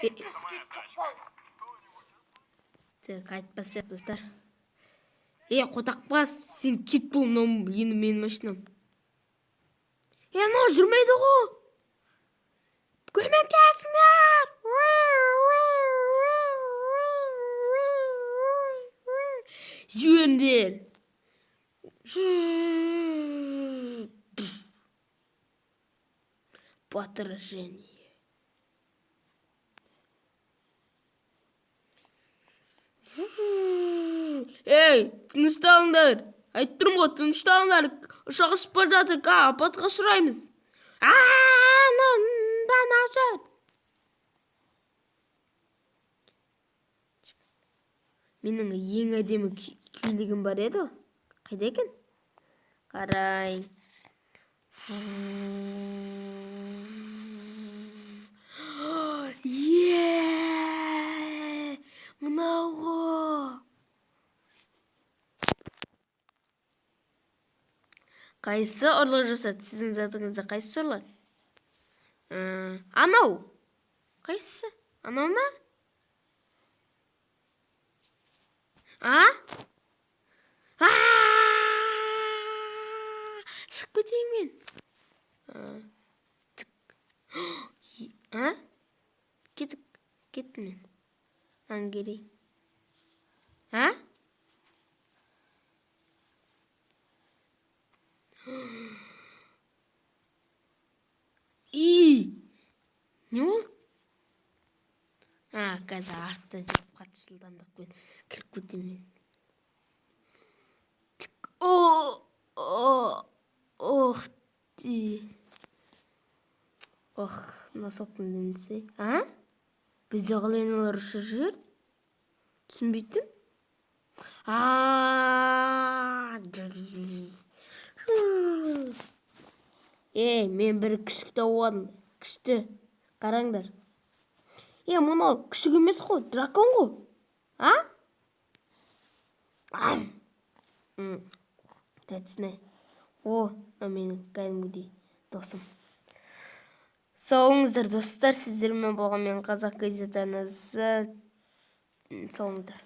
Түс. Так, айтпасақ, достар. Е, қотақбас, сен кет, бұл мынау енді менің машинам. Е, мынау жүрмейді ғой. Көмектесіңдер! Жіберіңдер. Отражение. Ей, тынышталыңдар. Айтып тұрмын ғой, тынышталыңдар. Ұшақ ұшып бара жатыр, апатқа ұшыраймыз. Мында. Менің ең әдемі көлігім бар еді ғой. Қайда екен? Қарайын. Е, мынау ғой. Қайсы ұрлық жасады? Сіздің затыңызды қайсысы ұрлады? Анау. Қайсысы? Анау ма? А? А! Шығып кетейін мен. Тік. А? Кеттік. Кеттім мен. Ангери. А? И! Не болды? А, қазір арттан жүріп, қатты жылдамдықпен кіріп кетемін мен. Тік. О, о, ох ты. Ох, носоктың денесі. А? Бізде қалай аналар ұшып жүр? Түсінбей тұрмын. А, ей, мен бір күшік тауып алдым. Күшті. Қараңдар. Е, мынау күшік емес қой, дракон ғой. А? Ам. Тәттісіне. О, мынау менің кәдімгідей досым. Сау болыңыздар, достар. Сіздермен болған мен, Қазақ газет арнасы. Сау болыңыздар.